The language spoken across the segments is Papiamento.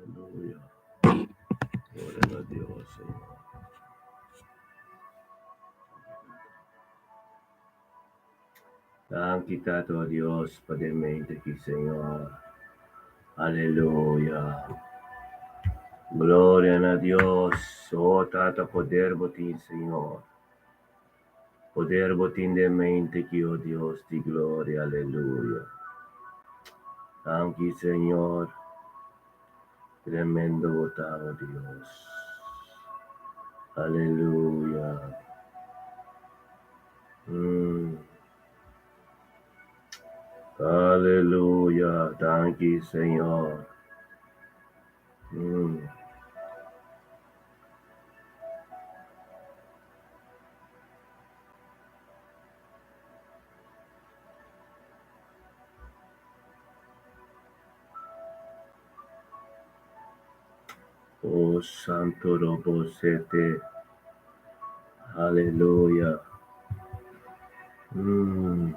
Aleluya. Gloria na Dios, Señor. Danki Tata o Dios pa den mente aki, Señor. Aleluya. Gloria na Dios. O Tata, poder bo tin, Señor. Poder bo tin den mente aki, o Dios di gloria. Aleluya. Danki, Señor. Tremendo bo ta, o Dios. Aleluya. Mm. Aleluya. Danki, Señor. Mm. Oh Santo Robo Sete. Aleluya. Mm.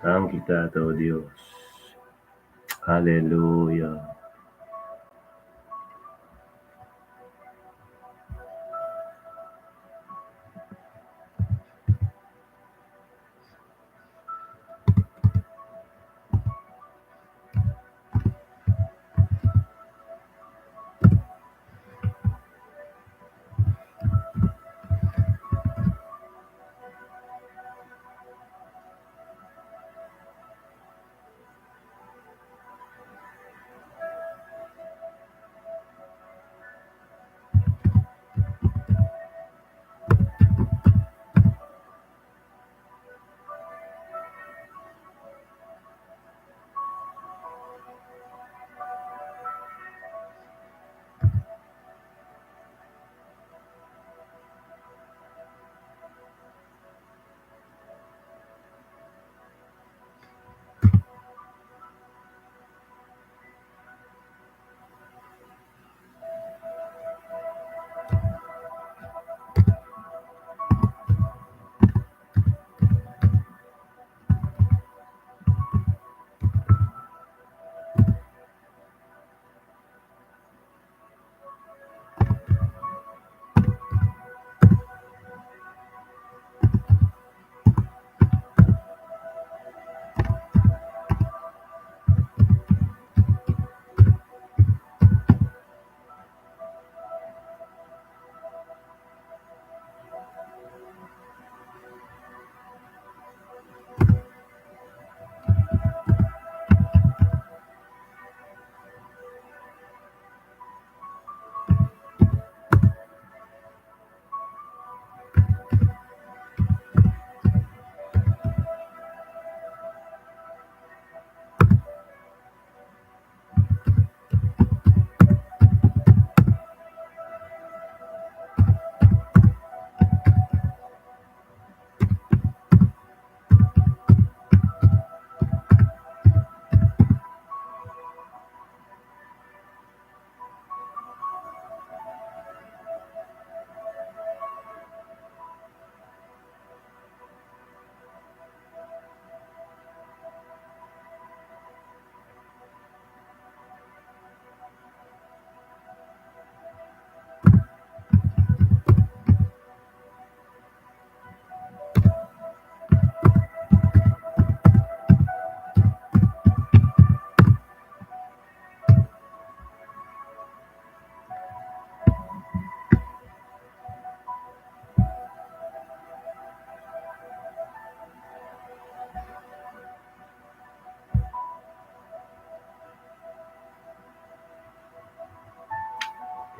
Danki Tata, oh Dios. Aleluya.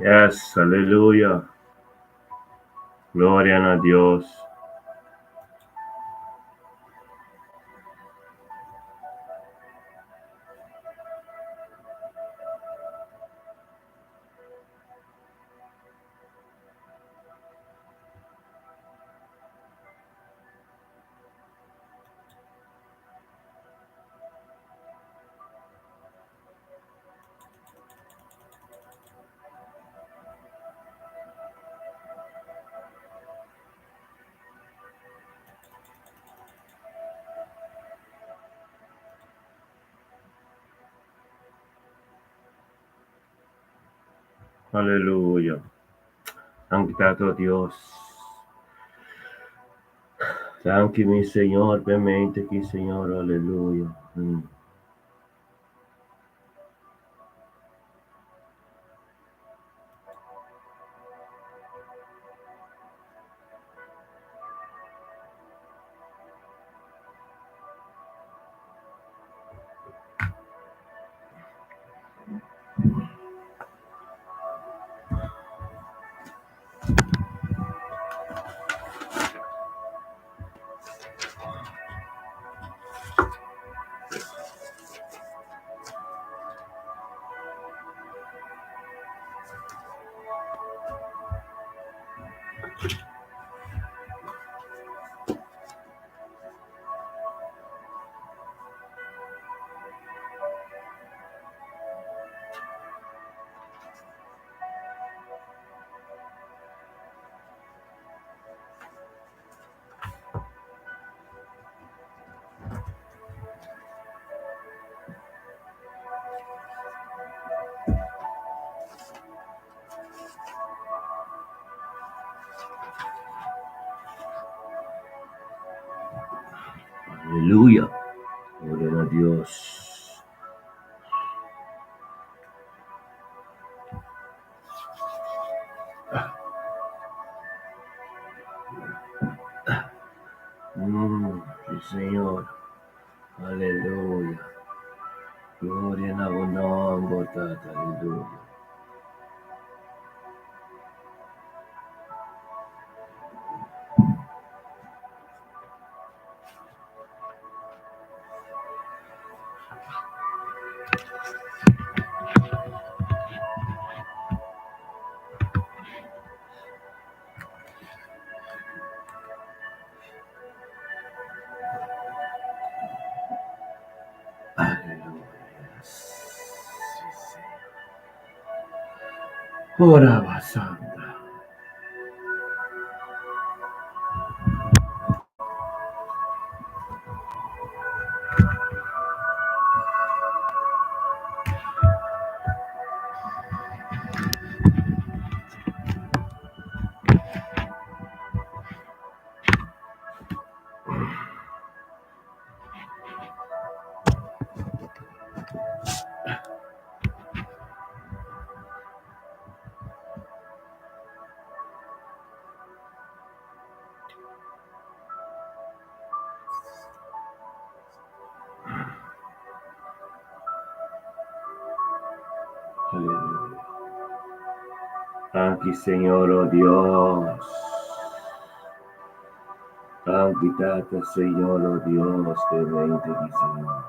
Yes, aleluya. Gloria na Dios. Aleluya. Danki Tata Dios. Danki mi Señor p'e mente aki Señor. Aleluya. Aleluya. Gloria na Dios. Sí, Señor. Aleluya. Gloria na bo nomber, Tata. Aleluya. Aleluya. Sí, Señor. Ora Santa. Aleluya. Danki Señor, oh Dios. Danki Tata, Señor, oh Dios, te mente ki Señor.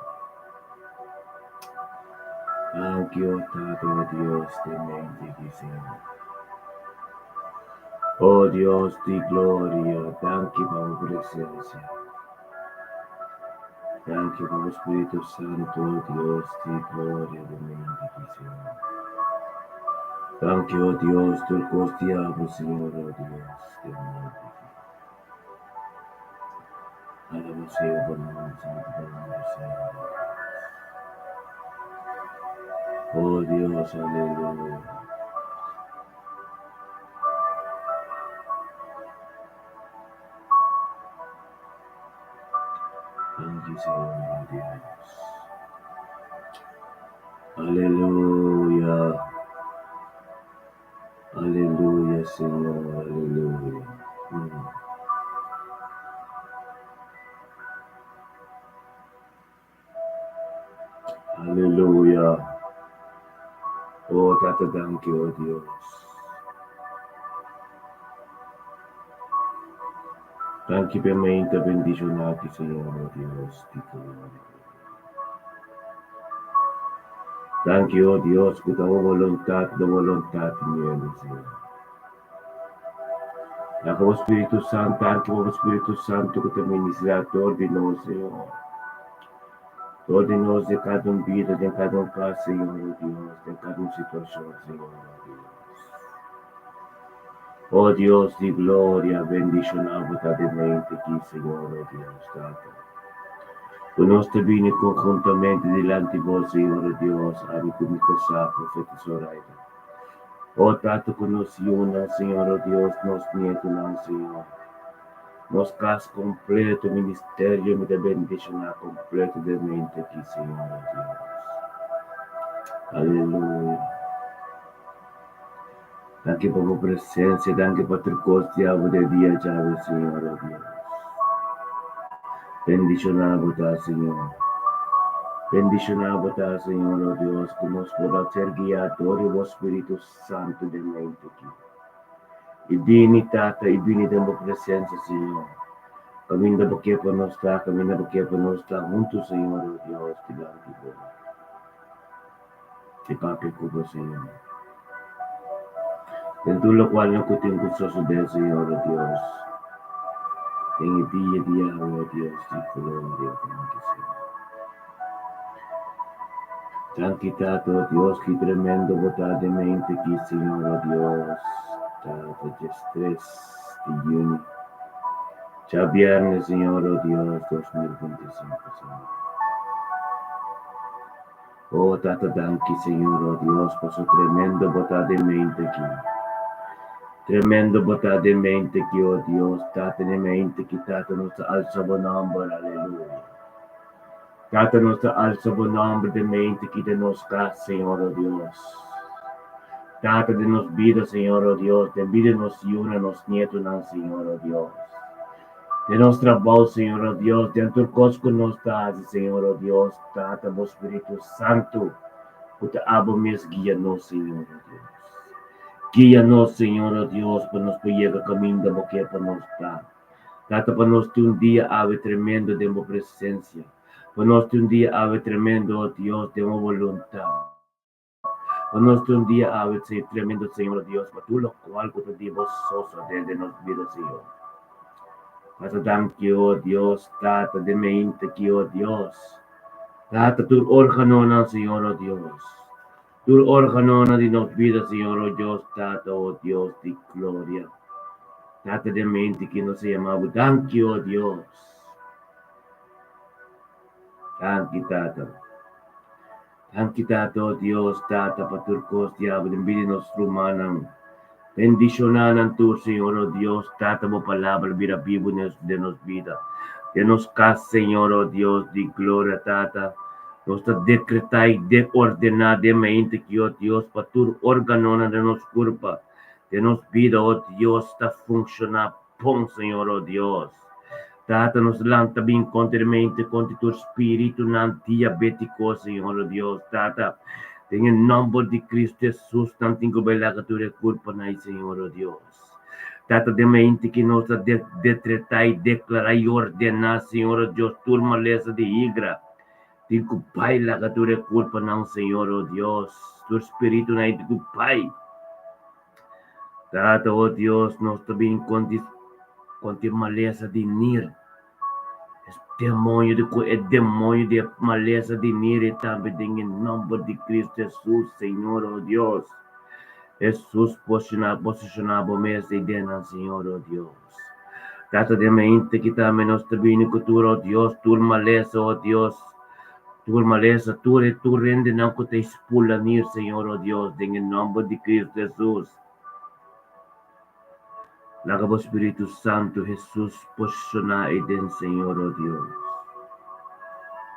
Danki, oh Tata, oh Dios, te mente ki Señor. Oh Dios di gloria, danki pa bo presencia. Danki pa bo Spiritu Santo, oh Dios di gloria, de mente ki Señor. Danki, oh Dios, tur cos di abo, Señor, oh Dios, de mente ki. Alaba sea bo nomber, santo bo nomber, Señor, oh Dios. Oh Dios, aleluya. Danki, Señor, oh Dios. Aleluya. Aleluya, Señor, aleluya. Aleluya. Oh, Tata, danki, oh Dios. Danki p'e mainta bendishoná aki, Señor, oh Dios di gloria. Danki, oh Dios, ku ta bo boluntat, no boluntat mi hende, Señor. Laga bo Spiritu Santu, danki pa bo Spiritu Santu ku ta ministrá dor di nos, Señor. Dor di nos den kada un bida, den kada un kas, Señor, oh Dios, den kada un situashon, Señor, oh Dios. Oh Dios di gloria, bendishoná bo ta den mente aki, Señor, oh Dios, Tata. Ku nos ta bini konhuntamente dilanti bo, Señor, oh Dios, ami ku mi kasá, Profeta Zoraida. O Tata ku nos yunan, Señor, o Dios, nos nietunan, Señor. Nos kas kompleto, ministerio mi ta bendishoná kompleto den mente aki, Señor, o Dios. Aleluya. Danki pa bo presensia, danki pa tur kos di abo de dia djawe, Señor, o Dios. Bendishoná bo ta, Señor. Bendishoná bo ta, Señor, o Dios, ku nos por a ser guiá dor di bo Spiritu Santu den mente aki. I bini, Tata, i bini den bo presensia, Señor. Kaminda bo ke pa nos ta, kaminda bo ke pa nos ta huntu, Señor, o Dios, dilanti bo. I papia ku bo, Señor. Den tur lokual no ku tin ku sosodé, Señor, o Dios, den e dia di awe, o Dios di gloria, danki, Señor. Danki, Tata, o Dios, ki tremendo bo ta den mente aki, Señor, o Dios, Tata, 13 di yüni, djabièrnè, Señor, o Dios, 2025, Señor. Oh Tata danki Señor oh Dios paso tremendo bo ta den mente aki. Tremendo bo ta den mente aki oh Dios Tata den mente aki Tata nos ta alsa bo nomber aleluya. Tata nos ta alsa bo nomber den mente aki den nos kas Señor oh Dios. Tata den nos bida Señor oh Dios den bida di nos yunan nos nietonan Señor oh Dios. Den nos trabou, Señor, o Dios, den tur kos ku nos ta hasi, Señor, o Dios, Tata, bo Spiritu Santu, ku ta abo mes guia nos, Señor, o Dios. Guia nos, Señor, o Dios, pa nos por yega kaminda bo ke pa nos ta. Tata, pa nos tin un dia awe tremendo den bo presensia. Pa nos tin un dia awe tremendo, o Dios, den bo boluntat. Pa nos tin un dia awe tremendo Señor Dios pa tur locual cu ta di bo sosode den nos bida Señor. Tata danki o Dios Tata den mente aki o Dios Tata tur organonan Señor o Dios tur organonan di nos bida Señor o Dios Tata o Dios di gloria Tata den mente aki nos a yama bo danki o Dios Danki Tata. Danki Tata, o Dios, Tata, pa tur kos di abo den bida di nos rumannan. Bendishoná nan tur, Señor, o Dios, Tata, bo palabra bira bibu den nos bida, den nos kas, Señor, o Dios di gloria, Tata. Nos ta dekretá i ordená den mente ki, o Dios, pa tur organonan den nos kurpa, den nos bida, o Dios, ta funshoná bon, Señor, o Dios. Tata, nos lanta bin kontra mente, kontra tur spiritunan diabétiko, Señor, o Dios. Tata, den e nòmber di Kristu Hesus, nan tin ku bai laga tur e kulpanan ei, Señor, o Dios. Tata, den mente ki nos ta detretá i deklará i ordená, Señor, o Dios, tur malesa di higra tin ku bai laga tur e kulpanan, Señor, o Dios. Tur spiritunan ei tin ku bai. Tata, o Dios, nos ta bin kontra kontra e malesa di nir. E demonio di ku e demonio di e malesa di nir i tambe den e nòmber di Kristu Hesus, Señor, o Dios. Hesus, posishoná posishoná bo mes ei den nan, Señor, o Dios. Tata, den mente ki tambe nos ta bini ku tur, o Dios, tur malesa, o Dios. Tur malesa, tur e tur hendenan ku ta espula nir, Señor, o Dios, den e nòmber di Kristu Hesus. Laga bo Spiritu Santu, Hesus, posishoná ei den, Señor, o Dios.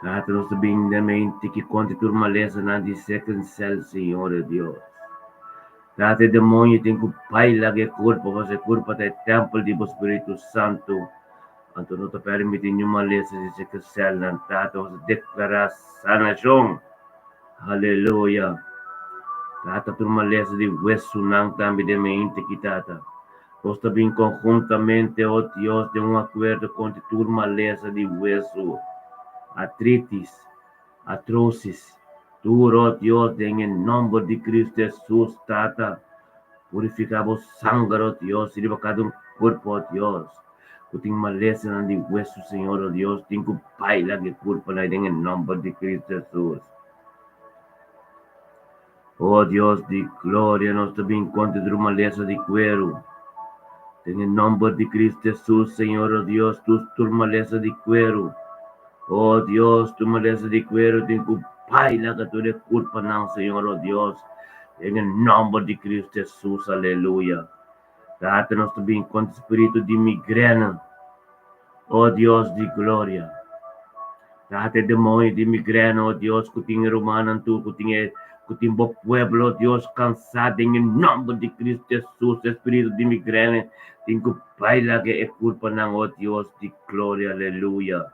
Tata, nos ta bin den mente ki kontra tur malesanan di second cell, Señor, o Dios. Tata, e demonio tin ku bai laga e kurpa, pasobra e kurpa ta e tèmpel di bo Spiritu Santu. Anto no ta permiti niun malesa di seke sèlnan. Tata, nos ta deklará sanashon. Aleluya. Tata, tur malesa di wesunan tambe den mente aki, Tata. Nos ta bin konhuntamente, o Dios, den un akuerdo kontra tur malesa di wesu, artritis, artrosis, tur, o Dios, den e nòmber di Kristu Hesus, Tata. Purifiká bo sanger, o Dios, riba kada un kurpo, o Dios. Ku tin malesanan di wesu, Señor, o Dios, tin ku baila ku e kurpanan den e nòmber di Kristu Hesus. O Dios di gloria, nos ta bin kontra tur malesa di kueru. Den e nòmber di Kristu Hesus, Señor, o Dios, tur tur malesa di kueru. O Dios, tur malesa di kueru tin ku baila ku tur e kurpanan, Señor, o Dios. Den e nòmber di Kristu Hesus, aleluya. Tata, nos ta bin kontra spiritu di migrena. O Dios di gloria. Tata, e demoño di migrena, o Dios, ku tin e rumannan tur, ku tin e ku tin bo pueblo, o Dios, kansá den e nòmber di Kristu Hesus, e spiritu di migrena tin ku bai laga e kurpanan, o Dios di gloria, aleluya.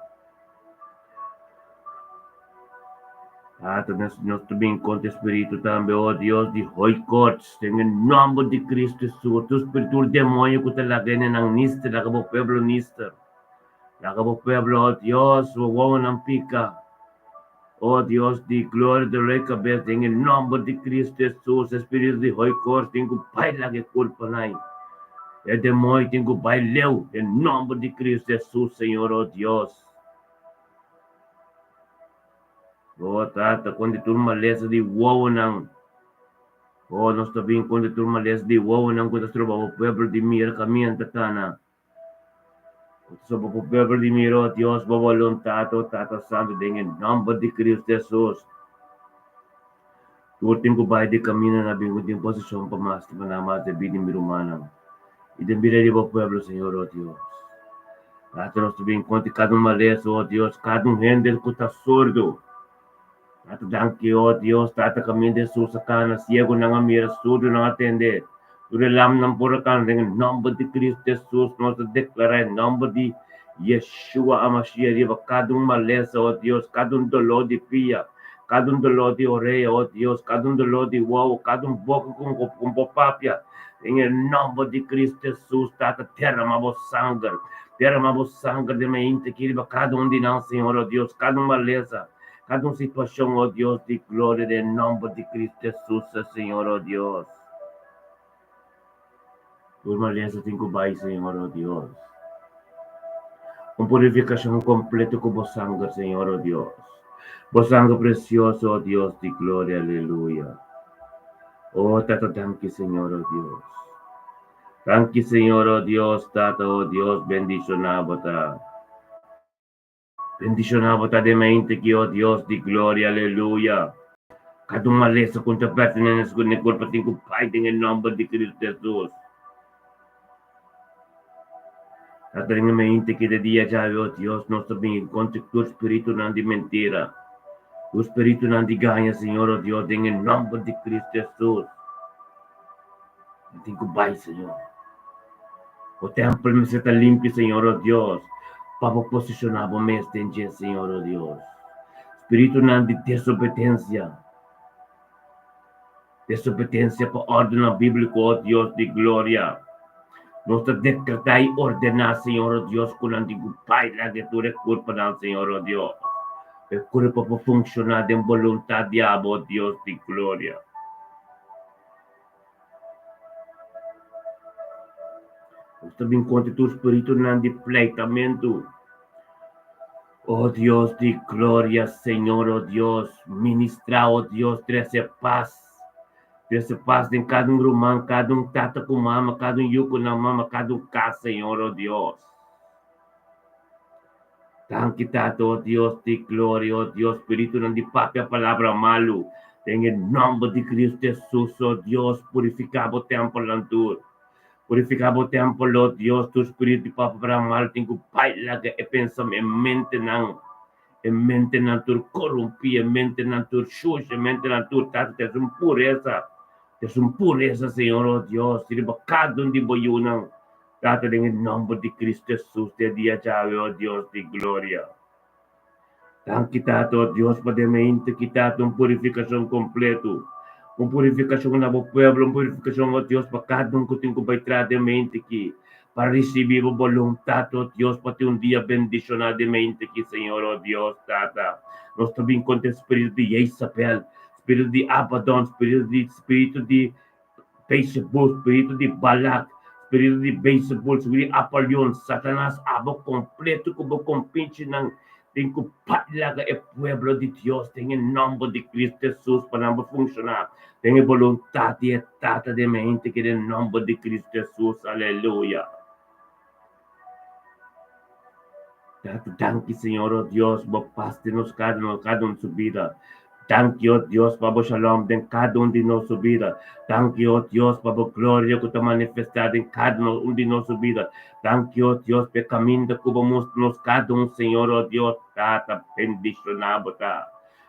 Tata, nos, nos ta bin kontra spiritu tambe, o Dios, di hooikoorts, den e nòmber di Kristu Hesus, tur spiritu, tur demoño ku ta laga hendenan nister, laga bo pueblo nister. Laga bo pueblo, o Dios, bo wowonan pika. O Dios di gloria, dolor di kabes, den e nòmber di Kristu Hesus, e spiritu di hooikoorts tin ku bai laga e kurpanan. E demoño tin ku bai leu, den nòmber di Kristu Hesus, Señor, o Dios. O Tata, kontra tur malesa di wowonan. O nos ta bin kontra tur malesa di wowonan ku ta stroba bo pueblo di mira kaminda ta kana. Ku ta stroba bo pueblo di mira, o Dios, bo boluntat, o Tata Santu, den e nòmber di Kristu Hesus. Tur tin ku bai di kaminda na bin ku tin posishon pa mas pa nan mas debí di mi rumannan i den bida di bo pueblo, Señor, o Dios. Tata, nos ta bin kontra kada un malesa, o Dios, kada un hende ku ta surdu. Tata, danki, o Dios, Tata, kaminda Hesus a kana, siegunan a mira, surdunan a tende, tur e lamnan por a kana. Den e nòmber di Kristu Hesus nos ta deklará e nòmber di Yeshua HaMashiach riba kada un malesa, o Dios, kada un doló di pia, kada un doló di orea, o Dios, kada un doló di wowo, kada un boka ku ku bo papia. Den e nòmber di Kristu Hesus, Tata, derama bo sanger, derama bo sanger den mainta aki riba kada un di nan, Señor, o Dios, kada un malesa, kada un situashon, o Dios di gloria, den e nòmber di Kristu Hesus, Señor, o Dios. Tur malesa tin ku bai, Señor, o Dios. Un purifikashon kompleto ku bo sanger, Señor, o Dios. Bo sanger presioso, o Dios di gloria, aleluya. O Tata, danki, Señor, o Dios. Danki, Señor, o Dios, Tata, o Dios, bendishoná bo ta. Bendishoná bo ta den mente ki, o Dios di gloria, aleluya. Kada un malesa ku ta pertenese ku ne kurpa tin ku bai den e nòmber di Kristu Hesus. Tata, den e mente ki de dia djawe, o Dios, nos ta bin kontra tur spiritunan di mentira, tur spiritunan di gaña, Señor, o Dios, den e nòmber di Kristu Hesus. Nan tin ku bai, Señor. Bo tèmpel mester ta limpi, Señor, o Dios, pa bo posishoná bo mes den dje, Señor, o Dios. Spiritunan di desobedensia, desobedensia pa òrdennan bíbliko, o Dios di gloria. Nos ta dekretá i ordená, Señor, o Dios, ku nan tin ku bai laga tur e kurpanan, Señor, o Dios. Pa e kurpa por funshoná den boluntat di abo, o Dios di gloria. Nos ta bin kontra tur spiritunan di pleitamentu. O Dios di gloria, Señor, o Dios, ministra, o Dios, trese pas. Trese pas den kada un ruman, kada un tata ku mama, kada un yu ku nan mama, kada un kas, Señor, o Dios. Danki Tata, o Dios di gloria, o Dios, spiritunan di papia palabra malu, den e nòmber di Kristu Hesus, o Dios, purifiká bo tèmpelnan tur. Purifiká bo tèmpel, o Dios, tur spiritu di papia palabra malu tin ku bai laga e pensamentu, e mentenan, e mentenan tur korumpí, e mentenan tur shushi, e mentenan tur, Tata, ta es un puresa, ta es un puresa, Señor, o Dios, riba kada un di bo yunan. Tata, den e nòmber di Kristu Hesus, den e dia djawe, o Dios di gloria. Danki, Tata, o Dios, pa den mente ki, Tata, un purifikashon kompletu, un purifikashon na bo pueblo, un purifikashon, o Dios, pa kada un ku tin ku bai traha den mente ki, pa risibí bo boluntat, o Dios, pa tin un dia bendishoná den mente ki, Señor, o Dios, Tata. Nos ta bin kontra e spiritu di Jezabel, spiritu di Abaddon, spiritu di, spiritu di Beelzebul, spiritu di Balak, spiritu di Beelzebul, spiritu di Apolion, Satanas, abo kompleto ku bo kompinchinan tin ku bai laga e pueblo di Dios den e nòmber di Kristu Hesus pa nan por funshoná den e boluntat di e Tata den mente ki den nòmber di Kristu Hesus. Aleluya. Tata, danki Señor, oh Dios, bo pas den nos kada, nos kada un su bida. Danki, o Dios, pa bo shalom den kada un di nos su bida. Danki, o Dios, pa bo gloria ku ta manifestá den kada un di nos su bida. Danki, o Dios, pa e kaminda ku bo mustra nos kada un, Señor, o Dios, Tata, bendishoná bo ta.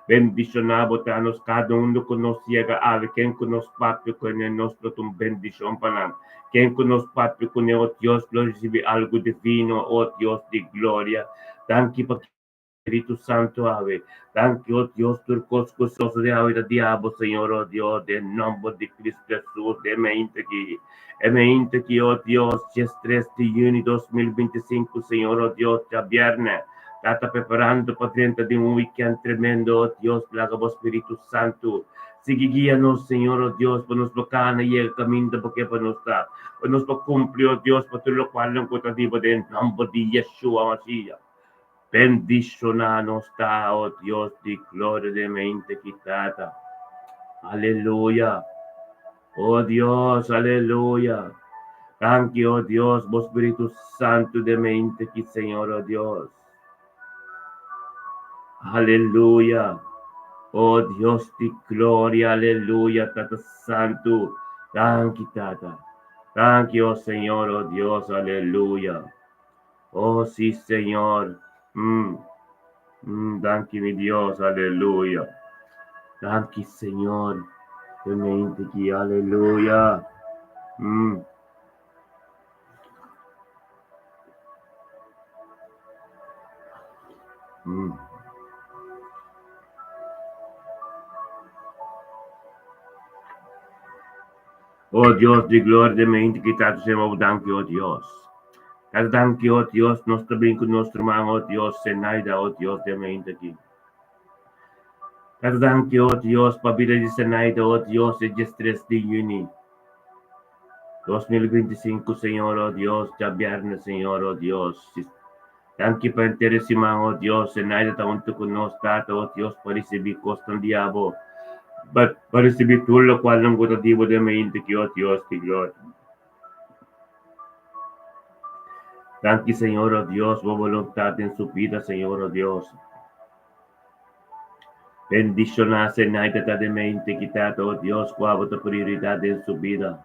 Bendishoná bo ta nos kada unu ku nos yega awe, ken ku nos papia kuné nos lo ta un bendishon pa nan. Ken ku nos papia kuné, o Dios, lo risibí algu divino, o Dios di gloria. Danki pa Spiritu Santu awe. Danki, o Dios, tur kos ku sosodé awe ta di abo, Señor, o Dios, den nòmber di Kristu Hesus, den meinta aki. E meinta aki, o Dios, diestres di yüni 2025, Señor, o Dios, djabièrnè. Tata preparando pa drenta den un weekend tremendo, oh Dios, laga bo Spiritu Santu sigui guia nos, Señor, oh Dios, pa nos por kana yega kaminda bo ke pa nos ta, pa nos por kumpli, oh Dios, pa tur lokualnan ku ta di bo den nomber di Yeshua Mashiach. Bendishoná nos ta, oh Dios di gloria den mente ki Tata. Aleluya. Oh Dios, aleluya. Danki, oh Dios, bo Spiritu Santu den mente ki Señor, oh Dios. Aleluya. Oh Dios di gloria, aleluya, Tata Santu. Danki, Tata. Danki, oh Señor, oh Dios, aleluya. Oh sí, Señor. Mm. Mm, danki, mi Dios, aleluya. Danki, Señor. Mente ki, aleluya. Mm. Mm. Oh Dios di gloria den mente ki Tata Señor, danki, oh Dios. Tata danki, oh Dios, nos ta bin ku nos ruman, oh Dios, Zenaida, oh Dios, den mente aki. Tata danki, oh Dios, pa bida di Zenaida, oh Dios, e 13 di yüni 2025, Señor, oh Dios, djabièrnè, Señor, oh Dios. Danki pa henter e siman, oh Dios, Zenaida ta huntu ku nos, Tata, oh Dios, pa risibí kosnan di abo, pa pa risibí tur lokualnan ku ta di bo den mente aki, oh Dios di gloria. Danki, Señor, oh Dios, bo boluntat den su bida, Señor, oh Dios. Bendishoná Zenaida ta den mente aki, Tata, oh Dios, ku abo ta prioridat den su bida.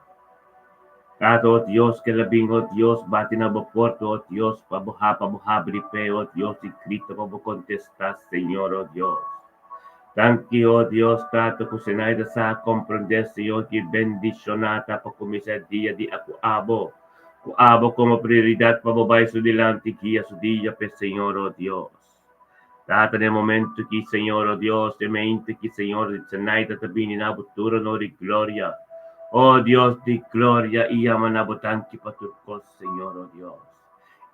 Tata, oh Dios, ke la bin, oh Dios, bati na bo porta, oh Dios, pa bo ha, pa bo habri p'e, oh Dios, i grita pa bo kontestá, Señor, oh Dios. Danki, oh Dios, Tata, ku Zenaida sa komprendé, Señor, ki bendishoná ta pa kuminsá e dia di ku abo, ku abo komo prioridat pa bo bai su dilanti guia su dia p'e, Señor, oh Dios. Tata, den momento ki, Señor, oh Dios, den mente ki, Señor, di Zenaida ta bini na bo tur honor i gloria. Oh Dios di gloria, i yama na bo danki pa tur kos, Señor, oh Dios.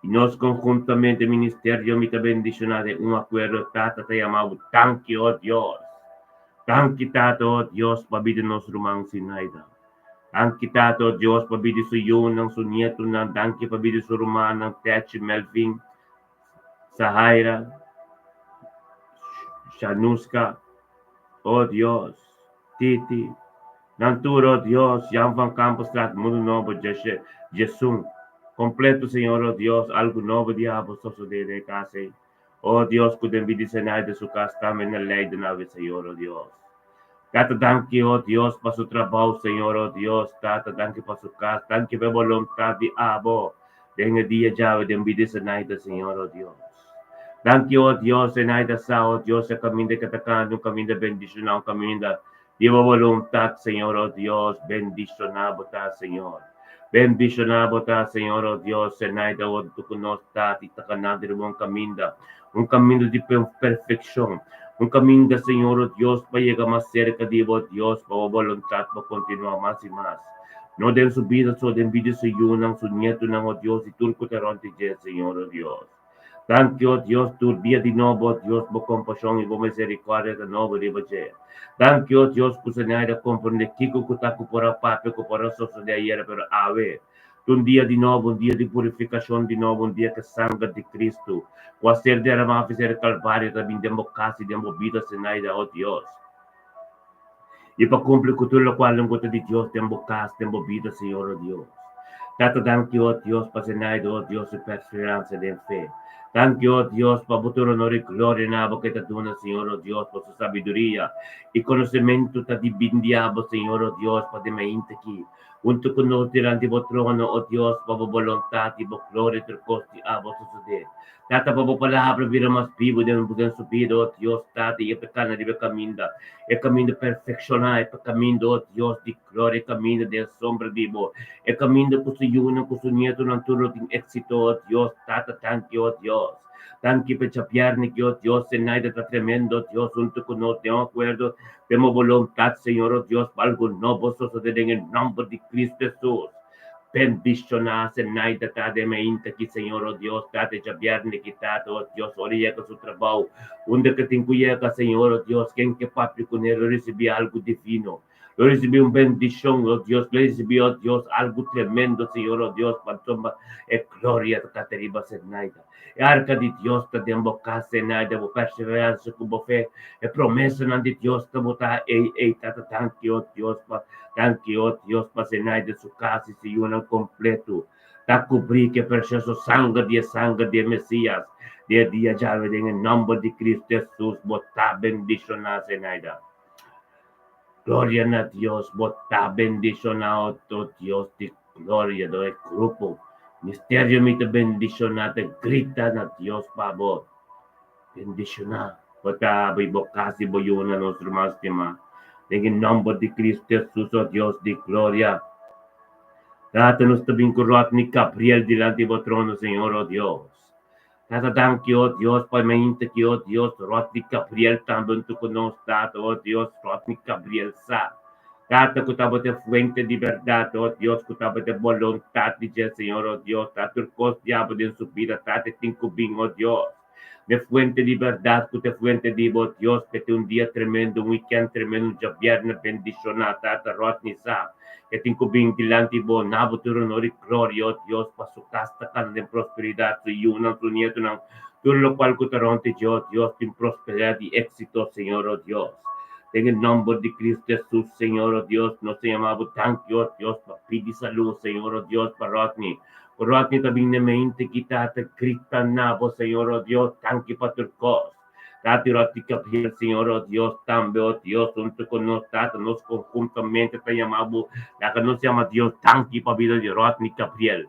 I nos konhuntamente, ministerio, mi ta bendishoná den un akuerdo, Tata ta yama bo danki, oh Dios. Danki, Tata, oh Dios, pa bida nos ruman Zenaida. Danki, Tata, oh Dios, pa bida su yunan, su nietunan. Danki pa bida su rumannan, Techi, Melvin, Sahaira, Shanuska, oh Dios, Titi, nan tur, oh Dios, Jan van Kampenstraat, Mundu Nobo, Jesun, kompleto, Señor, oh Dios, algu nobo di abo sosodé den e kas ei, oh Dios, ku den bida Zenaida su kas tambe na Leiden awe, Señor, oh Dios. Tata, danki, oh Dios, pa su trabou, Señor, oh Dios, Tata, danki pa su kas, danki pa e boluntat di abo den e dia djawe den bida Zenaida, Señor, oh Dios. Danki, oh Dios, Zenaida sa, oh Dios, e kaminda ke ta kanta, un kaminda bendishoná, un kaminda di bo boluntat, Señor, oh Dios, bendishoná bo ta, Señor. Bendishoná bo ta, Señor, oh Dios, Zenaida, oh, ku nos ta, i ta kanando riba un kaminda. Un kaminda di perfekshon. Un kaminda, Señor, o Dios, pa yega mas serka di bo, Dios, pa bo boluntat por kontinuá mas i mas. No den su bida so, den bida di su yunan, su nietunan, o Dios, i tur ku ta rònt di dje, Señor, o Dios. Danki, o Dios, tur dia di nobo, o Dios, bo kompashon i bo miserikòrdia ta nobo riba dje. Danki, o Dios, ku Señor a komprendé kiko ku ta ku por a papia, ku por a sosodé ayera, pero awe, Un dia di nobo, un dia di purifikashon di nobo, un dia ku sanger di Kristu, ku a ser deramá for e Kalvario, ta bin den bo kas i den bo bida, Zenaida, o Dios. I pa kumpli ku tur lokual nan ku ta di Dios den bo kas, den bo bida, Señor, o Dios. Tata, danki, o Dios, pa Zenaida, o Dios, su perseveransia den fe. Danki, o Dios, pa bo tur honor i gloria na bo ku ta duna, Señor, o Dios, pa su sabiduria i konosementu ta di bindia bo, Señor, o Dios, pa den mainta aki. Huntu ku nos dilanti bo trono, o Dios, pa bo boluntat i bo gloria tur kos di abo sosodé. Tata, pa bo palabra bira mas bibu den den su bida, o Dios, Tata, i e pa kana riba e kaminda, e kaminda perfekshoná, e pa kaminda, o Dios di gloria, e kaminda den sombra di bo, e kaminda ku su yunan, ku su nietonan tur lo tin éksito, o Dios, Tata, danki, o Dios. Danki pa djabièrnè ki, o Dios, Zenaida ta tremendo, o Dios, huntu ku nos den un akuerdo den bo boluntat, Señor, o Dios, pa algu nobo sosodé den e nòmber di Cristo Hesus. Bendishoná Zenaida ta den mainta ki, Señor, o Dios, Tata, djabièrnè ki, Tata, o Dios, ora yega su trabou, unda ke tin ku yega, Señor, o Dios, ken ke papia kuné lo risibí algu divino. Lo risibí un bendishon, o Dios, lo risibí, o Dios, algu tremendo, Señor, o Dios, pasobra e gloria ta kata riba Zenaida. E arka di Dios ta den bo kas, Zenaida, bo perseveransia ku bo fe, e promesanan di Dios ta bo ta ei, ei, Tata, danki, o Dios, pa, danki, o Dios, pa Zenaida su kas i su yunan kompletu. Ta kubrí ku e presioso sanger di e sanger di e Mesias, di e dia djawe den e nòmber di Kristu Hesus, bo ta bendishoná, Zenaida. Gloria na Dios, bo ta bendishoná, o Dios di gloria, do e grupo. Misterio mi ta bendishoná, ta grita na Dios pa bo. Bendishoná, bo ta abri bo kas i bo yunan, nos ruman stimá. Den e nòmber di Kristu Hesus, o Dios di gloria. Tata, nos ta bin ku Rodney Gabriel dilanti bo trono, Señor, o Dios. Tata, danki, o Dios, pa e mainta ki, o Dios, Rodney Gabriel tambe huntu ku nos, Tata, o Dios, Rodney Gabriel sa, Tata, ku tabata e fuente di bèrdat, o Dios, ku tabata e boluntat di dje, Señor, o Dios, ta tur kos diabel den su bida, Tata, e tin ku bin, o Dios, n'e fuente di bèrdat ku ta e fuente di bo, Dios, p'e tin un dia tremendo, un wikènt tremendo, un djabièrnè bendishoná, Tata, Rodney sa. E tin ku bin dilanti bo, na bo tur honor i gloria, o Dios, pa su kas ta kana den prosperidat, su yunan, su nietonan, tur lokual ku ta rònt di dje, o Dios, tin prosperidat i éksito, Señor, o Dios. Den e nòmber di Cristo Hesus, Señor, o Dios, nos ta yama bo danki, o Dios, pa pidi salú, Señor, o Dios, pa Rodney. Ku Rodney ta bin na mente ki ta grita na bo, Señor, o Dios, danki pa tur kos. Tata i Gabriel, Señor, oh Dios, tambe, oh Dios, huntu ku nos, Tata, nos konhuntamente ta yama bo, laga nos yama Dios danki pa bida di Rodney Gabriel.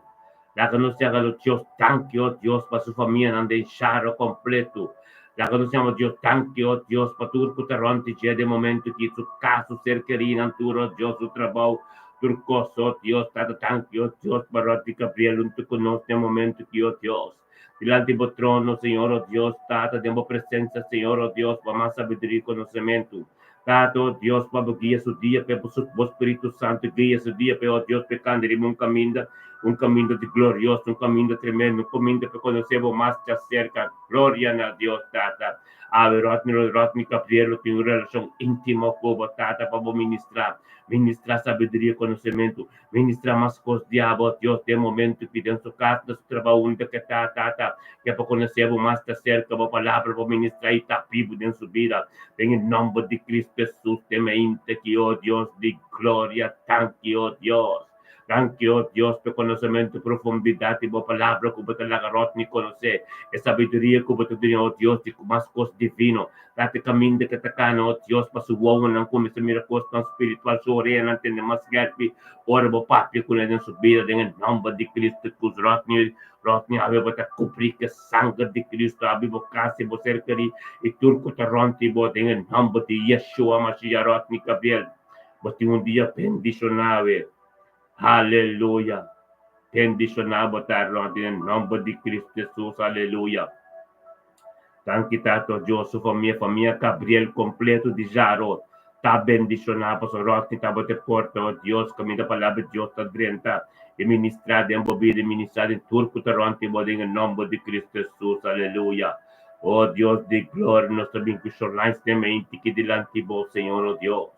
Laga nos yama Dios danki, oh Dios, pa su famianan den Sharo kompleto. Laga nos yama Dios danki, oh Dios, pa tur ku ta rònt di dje den momento ki su kas, su ser kerínan, tur, oh Dios, su trabou, tur kos, oh Dios, Tata, danki, oh Dios, pa Rodney Gabriel huntu ku nos den momento ki, oh Dios. Dilanti bo trono, Señor, oh Dios, Tata, den bo presensia, Señor, oh Dios, pa mas sabiduria i konosementu. Tata, oh Dios, pa bo guia su dia, pa bo Spiritu Santu guia su dia, pa, oh Dios, pa e kanda riba un kaminda, un kaminda di glorioso, un kaminda tremendo, un kaminda pa konosé bo mas djaserka. Gloria na Dios, Tata. Awe Rodney, Rodney Gabriel lo tin un relashon íntimo ku bo, Tata, pa bo ministrá, ministrá sabiduria i konosementu. Ministra mas kos di abo, Dios, den momento ki den su kas, na su trabou, unda ke ta, Tata, ke pa konosé bo mas ta serka, bo palabra bo ministra i ta bibu den su bida. Den e nòmber di Cristo Hesus, den mainta ki, o Dios di gloria, danki, o Dios. Danki, o Dios, p'e konosementu profundidat di bo palabra ku bo ta laga Rodney konosé, e sabiduria ku bo ta duna, o Dios, di mas kos divino. Tata kaminda ke ta kana, o Dios, pa su wowonan kuminsá mira kosnan spiritual, su oreanan tende mas skèrpi ora bo papia ku nan den su bida, den e nòmber di Cristo Hesus. Rodney, Rodney, awe bo ta kubrí ku e sanger di Cristo, abi bo kas i bo ser kerí i tur ku ta rònt di bo, den e nòmber di Yeshua Mashiach. Rodney Gabriel, bo tin un dia bendishoná awe. Aleluya! Bendishoná bo ta, Rodney, den e nòmber di Cristo Hesus. Aleluya! Danki Tata Dios, su famia, famia Gabriel completo di Jaro ta bendiciona pasobra Rodney tabata e porta, oh Dios, caminda palabra di Dios ta drenta y ministra den bo bida y ministra den tur cu ta rond di bo den e nomber di Cristo Jesus, aleluya. Oh Dios di gloria, nos ta bin cu Shorlines den mente ki dilanti bo, Señor, oh Dios.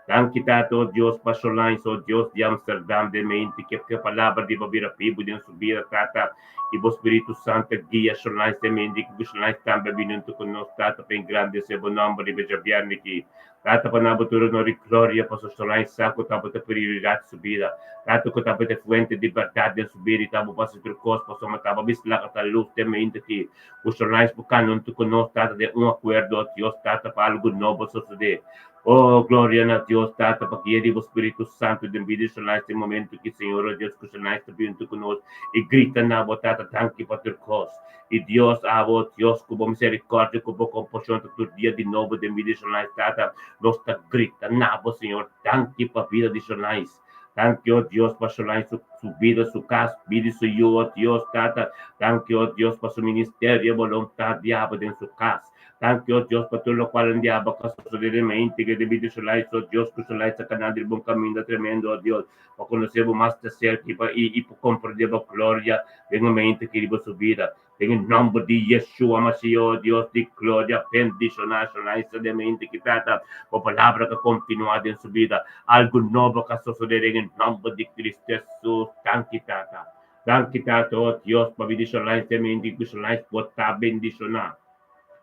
Danki Tata, oh Dios, pa Shorlines, oh Dios di Amsterdam den mente ki e palabra di bo bira bibu den su bida, Tata. I bo Spiritu Santu guia Shorlines den mente ki ku Shorlines tambe a bini huntu ku nos, Tata, pa engrandesé bo nòmber riba djabièrnè aki. Tata pa nan bo tur honor i gloria pasobra Solange sa ku tabata prioridat su bida. Tata ku tabata e fuente di bèrdat den su bida i tabata basa tur kos pasobra tabata bisa laga ta lus den mente ki ku Solange por kana huntu ku nos Tata den un akuerdo Dios Tata pa algu nobo sosodé. Oh gloria na Dios Tata pa guia di bo Spiritu Santu den bida di Solange den momento ki Señor oh Dios ku Solange ta bin huntu ku nos i grita na bo Tata danki pa tur kos. I Dios, abo, Dios, ku bo miserikòrdia, ku bo kompashon ta tur dia di nobo den bida di Shonais, Tata, nos ta grita na bo, Señor, danki pa bida di Shonais. Danki, o Dios, pa Shonais su, su bida, su kas, bida di su yu, o Dios, Tata. Danki, o Dios, pa su ministerio, boluntat di abo den su kas. Danki, o Dios, pa tur lokual den di abo ka sosodé den mente den bida di Shonais, o Dios, ku Shonais ta kanando di bon kaminda tremendo, o Dios. Pa konosé bo mas ta serka i pa i pa komprendé bo gloria den e mente ki riba su bida. Den e nòmber di Yeshua Mashiach, o Dios di gloria, bendishoná Shonai seriamente ki Tata, bo palabra ka kontinuá den su bida. Algu nobo ka sosodé den e nòmber di Cristo Hesus. Danki, Tata. Danki, Tata, o Dios, pa bidi Shonai seriamente i ku Shonai por ta bendishoná.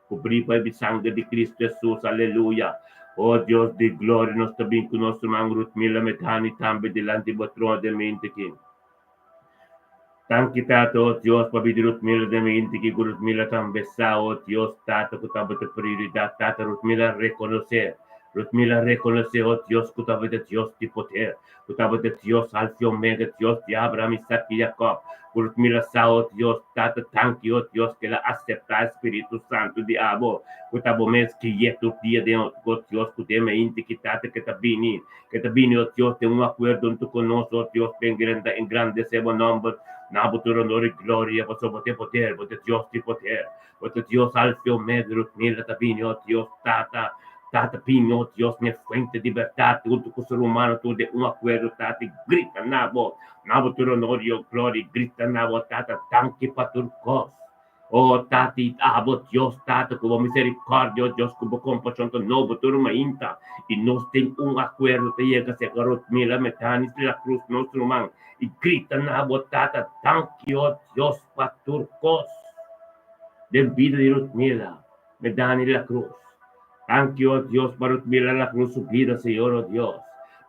Kubrí pa e sanger di Cristo Hesus. Aleluya. O Dios di gloria, nos ta bin ku nos ruman Ruthmila Medhani tambe dilanti bo trono den mente aki. Danki Tata, o Dios, pa bida Ruthmila den mente aki, ku Ruthmila tambe sa, o Dios, Tata, ku tabata prioridat. Tata, Ruthmila rekonosé, Ruthmila rekonosé, o Dios, ku tabata Dios di poder, ku tabata Dios Alfa i Omega, Dios di Abraham, Isaac i Jacob. Ku Ruthmila sa, o Dios, Tata, danki, o Dios, ku el a aseptá e Spiritu Santu di abo, ku ta bo mes gui'é tur dia den, o Dios, ku den mente ki Tata ke ta bini, ke ta bini, o Dios, den un akuerdo huntu ku nos, o Dios, pa engrandesé bo nòmber. Na bo tur onor i gloria, pasobra bo tin poder, bo ta Dios di poder. Bo ta Dios Alfa i Omega, Ruthmila ta bini, o Dios, Tata, Tata bini, o Dios, n'e fuente di bèrdat, huntu ku ser humano tur den un akuerdo, Tata, i grita na bo, na bo tur onor i o gloria, i grita na bo, Tata, danki pa tur kos. O Tata, i abo, Dios, Tata, ku bo miserikòrdia, o Dios, ku bo kompashon ta nobo tur mainta, i nos den un akuerdo ta yega serka Ruthmila Metanis de la Cruz, nos ruman, i grita na bo, Tata, danki, o Dios, pa tur kos. Den bida di Ruthmila Medani La Cruz. Danki, o Dios, pa Ruthmila La Cruz su bida, Señor, o Dios.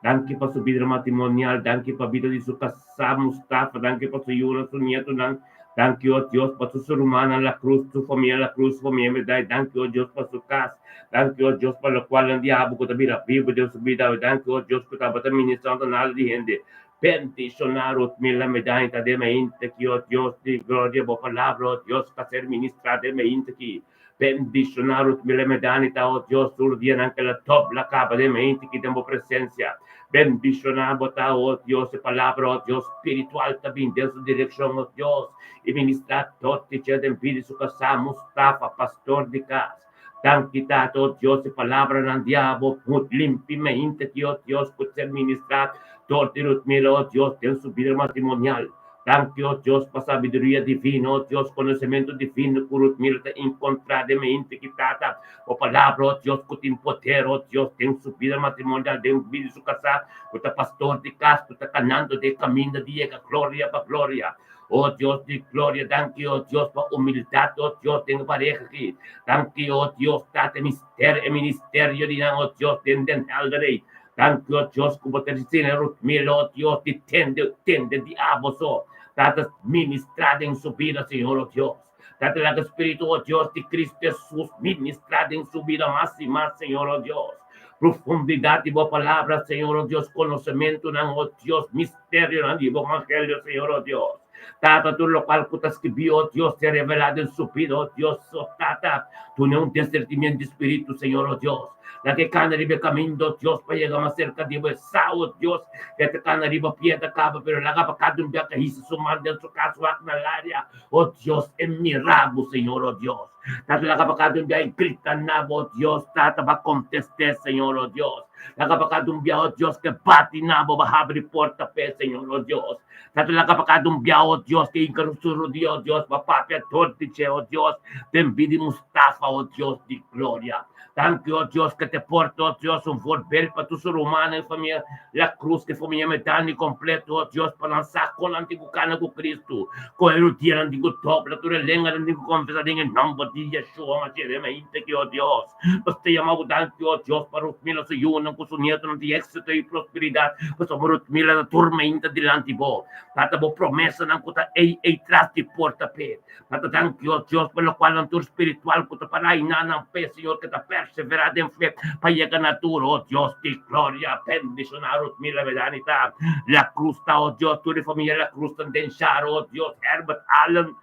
Danki pa su bida matrimonial, danki pa bida di su kasá Mustafa, danki pa su yunan, su nietonan. Danki, o Dios, pa tur su rumannan La Cruz, su famia La Cruz, su famia Medai. Danki, o Dios, pa su kas. Danki, o Dios, pa lokualnan di abo ku ta bira bibu den su bida awe. Danki, o Dios, ku tabata ministrando nada di hende. Bendishoná Ruthmila Medani ta den mainta ki, o Dios di gloria, bo palabra, o Dios, pa ser ministrá den mainta ki. Bendishoná Ruthmila Medani ta, o Dios, tur dianan ke la dobla kaba den mainta ki den bo presensia. Bendishoná bo ta, o Dios, e palabra, o Dios, spiritual ta bin den su direkshon, o Dios, i ministrá tot di dje den bida di su kasá, Mustafa, pastor di kas. Danki Tata, o Dios, e palabranan di abo mut limpi mainta ki, o Dios, por ser ministrá dor di Ruthmila, o Dios, den su bida matrimonial. Danki, o Dios, pa sabiduria divino, o Dios, konosementu divino ku Ruthmila ta enkontrá den mainta ki, Tata. Bo palabra, o Dios, ku tin poder, o Dios, den su bida matrimonial, den bida di su kasá, ku ta pastor di kas, ku ta kanando den kaminda di yega gloria pa gloria. O Dios di gloria, danki, o Dios, pa humildad, o Dios, den e pareha aki. Danki, o Dios, Tata, e mister, e ministerio di nan, o Dios, den Den Helder ei. Danki, o Dios, ku bo ta disina Ruthmila, o Dios, di tende, tende di abo so. Tata, ministra den su bida, Señor, o Dios. Tata, laga Spiritu, o Dios, di Cristo Jesus ministra den su bida mas i mas, Señor, o Dios. Profundidad di bo palabra, Señor, o Dios, konosementunan, o Dios, misterionan di bo evangelio, Señor, o Dios. Tata, tur lokual ku ta skibí, o Dios, ser revelá den su bida, o Dios, o Tata, duna un desertimiento di spiritu, Señor, o Dios. Laga e kana riba e kaminda, o Dios, pa yega mas serka di bo. E sa, o Dios, ke ta kana riba pia ta kaba, pero laga pa kada un bia ta hisa su man den su kas wak na laria, o Dios, e mira bo, Señor, o Dios. Tata, laga pa kada un bia e grita na bo, o Dios, Tata, ba kontest'é, Señor, o Dios. Laga pa kada un bia, o Dios, ke bati na bo, ba habri porta p'e, Señor, o Dios. Tata, laga pa kada un bia, o Dios, ke hinka su rodia, o Dios, ba papia dor di dje, o Dios, den bida di Mustafa, o Dios di gloria. Danki, o Dios, ke te porta, o Dios, un voorbeeld pa tur su rumannan i famia La Cruz, ke famia Medani kompleto, o Dios, pa nan sa kon nan tin ku kana ku Kristu, kon e rudianan tin ku dobla, tur e lenganan tin ku konfesá den e nòmber. nòmber di Yeshua Mashiach den mente ki, o Dios. Nos ta yama bo danki, o Dios, pa Rutmila su yunan ku su nietonan di éksito i prosperidat, pasobra Rutmila ta tur mainta dilanti bo. Tata, bo promesanan ku ta ei ei tras di porta p'e. Tata, danki, o Dios, pa lokualnan tur spiritual ku ta pará i na nan fe, Señor, ku ta perseverá den fe pa yega na tur, o Dios di gloria. Bendishoná Rutmila Bedanita La Cruz ta, o Dios, tur e famia La Cruz ta den shar, o Dios, Herbert Allen,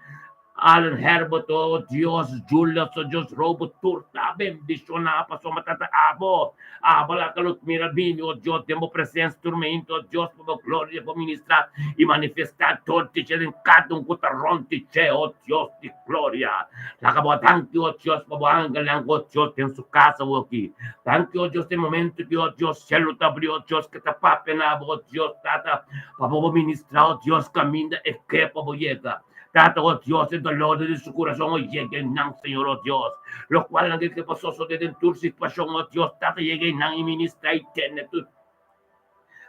Allen Herbert, oh Dios, Julius, oh Dios, Robert, tur ta bendiciona pasobra Tata abo, abo laga los mira bini, oh Dios, den bo presencia tur meinto, oh Dios, pa bo gloria por ministra y manifesta dor di dje den cada un cu ta rond di dje, oh Dios di gloria. Laga bo danki, oh Dios, pa bo angelnan, oh Dios, den su casa awoki. Danki, oh Dios, den momento ki, oh Dios, cielo ta abri, oh Dios, ke ta papia na abo, oh Dios, Tata, pa bo ministra, oh Dios, caminda e ke pa bo yega. Tata, oh Dios, e dolor di su kurason, oh yega einan, Señor, oh Dios. Lokual nan ke por sosodé den tur situashon, oh Dios, Tata, yega einan i ministrá i tene tur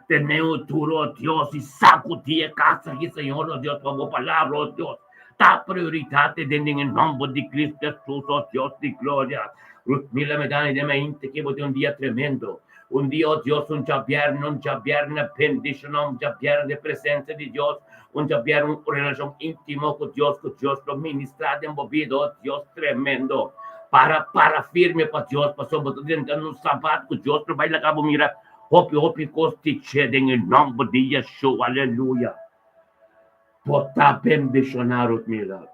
tene un duro, oh Dios, i sakudí e kas aki, Señor, oh Dios, pa bo palabra, oh Dios, ta prioridat den e nòmber di Cristo Hesus, oh Dios di gloria. Rutmila Medani den mainta ke bo tin un dia tremendo. Un dia, oh Dios, un djabièrnè, un djabièrnè bendishoná, un djabièrnè den presensia di Dios, un djabièrnè un relashon íntimo ku Dios, ku Dios lo ministrá den bo bida, oh Dios tremendo. Para, para firme pa Dios, pasobra bo ta drenta un sabat ku Dios lo bai laga bo mira hopi, hopi kos di dje den e nòmber di Yeshua, aleluya. Bo ta bendishoná, Rutmila.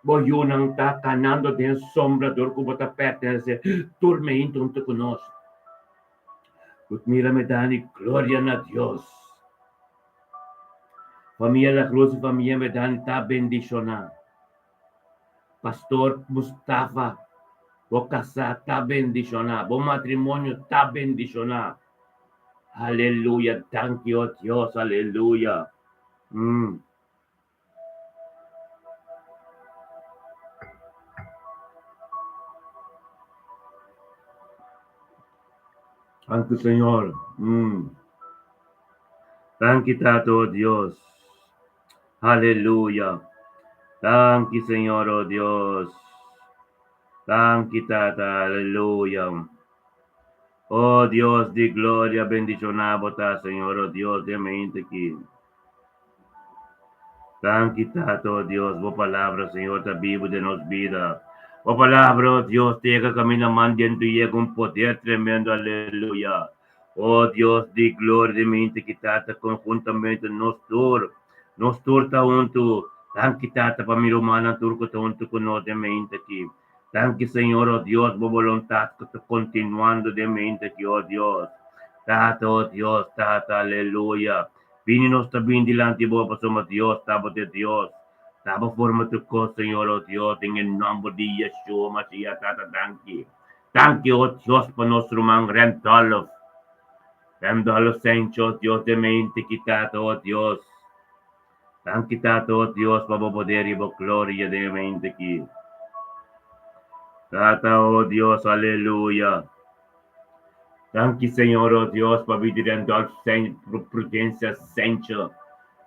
Bo yunan ta kanando den sombra dor ku bo ta pertenesé tur meinta huntu ku nos. Rut mira mi dani gloria na Dios. Famia La Cruz i famia Medani ta bendishoná. Pastor Mustafa, bo kasá ta bendishoná, bo matrimonio ta bendishoná. Aleluya, danki o Dios, aleluya. Mm. Danki Señor. Mm. Danki Tata, oh Dios. Aleluya. Danki Señor, oh Dios. Danki Tata, aleluya. Oh Dios di gloria, bendiciona bo ta, Señor, oh Dios, den mente aki. Danki Tata, oh Dios, bo palabra, Señor, ta bibu den nos bida. Bo palabra, oh Dios, ta yega caminda man den tu yega un poder tremendo, aleluya. Oh Dios di gloria, den mente ki Tata, conjuntamente nos tur, nos tur ta huntu. Danki Tata pa mi rumannan tur cu ta huntu cu nos den mente aki. Danki Señor, oh Dios, bo boluntad cu ta continuando den mente aki, oh Dios. Tata, oh Dios, Tata, aleluya. Bini nos ta bin dilanti bo pasobra Dios ta bo te Dios. Ta bo forma tur kos Señor o Dios den e nomber di Yeshua Mashiach Tata danki. Danki o Dios pa nos ruman Randolph. Randolph Sancho Dios den mente ki Tata o Dios. Danki Tata o Dios pa bo poder y bo gloria den e mente ki. Tata o Dios aleluya. Danki Señor o Dios pa bida di Randolph Prudencia Sancho.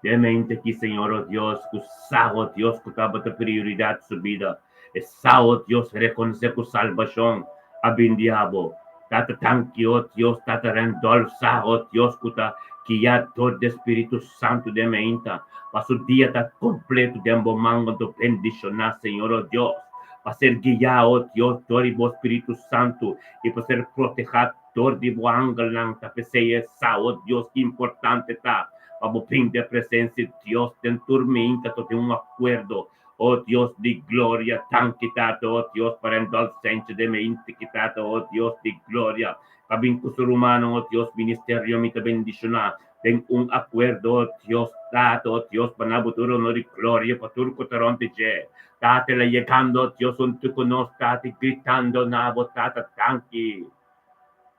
Den mente aki Señor o Dios ku sa o Dios ku tabata prioridad su bida. E sa o Dios reconoce ku salbacion a bin di abo. Tata danki o Dios Tata Randolph sa o Dios ku ta guia dor di Spiritu Santo den meinta pa su dia ta completo den bo man anto bendiciona Señor o Dios pa ser guia o Dios dor di bo Spiritu Santo i pa ser protehá dor di bo angelnan. Ta p'esei e sa, o Dios, ki importante ta pa bo brinda e presensia di Dios den tur minta to den un akuerdo. O Dios di gloria, danki Tata, o Dios, pa Randolph Sancho den e inti ki Tata, o Dios di gloria, pa bin ku su rumannan, o Dios, ministerio mi ta bendishoná den un akuerdo, o Dios, Tata, o Dios, pa na bo tur honor i gloria pa tur ku ta rònt di dje. Tata el a yegando, Dios huntu ku nos, Tata, i gritando na bo, Tata, danki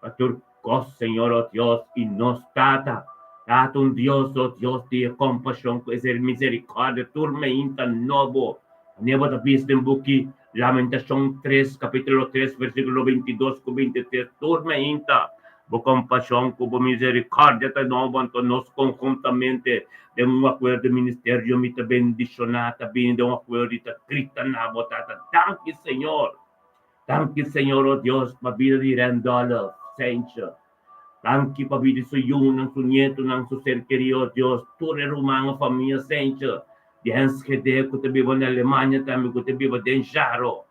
pa tur kos, Señor, o Dios, i nos Tata, Tata, un Dios, o Dios di e kompashon ku e miserikòrdia tur meinta nobo. Manera bo ta bisa den buki Lamentashon tres, kapítulo tres, versíkulo 22 ku 23, tur meinta. Bo kompashon ku bo miserikòrdia ta nobo, anto nos konhuntamente den un akuerdo ministerio mi ta bendishoná, ta bini den un akuerdo i ta grita na bo, Tata. Danki, Señor. Danki, Señor, o Dios, pa bida di Randolph Sanchez. Danki pa bida di su yunan, su nietonan, su ser kerí, o Dios, tur e rumannan, famia Sanchez di Enschede ku ta biba na Alemania tambe ku ta biba den Jaro.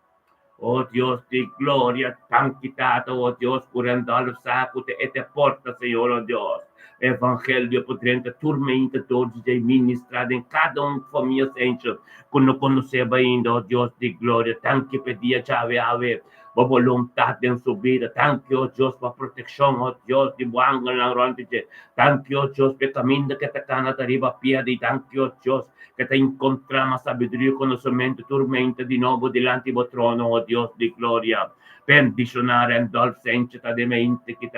O Dios di gloria, danki, Tata, o Dios, ku Randolph sa ku ta e te porta, Señor, o Dios. Evangelio por drenta tur mainta dor di ministrá den kada un famia Sanchez ku no konosé ainda, o Dios di gloria. Danki pa dia djawe awe, bo boluntat den su bida. Danki, o Dios, pa protekshon, o Dios, di bo angelnan rònt di dje. Danki, o Dios, pa kaminda ku e ta kana ta riba pia di. Danki, o Dios, ku ta enkontrá mas sabiduria i konosementu tur mainta di nobo dilanti bo trono, o Dios di gloria. Bendishoná Randolph Sanchez ta de mente ku ta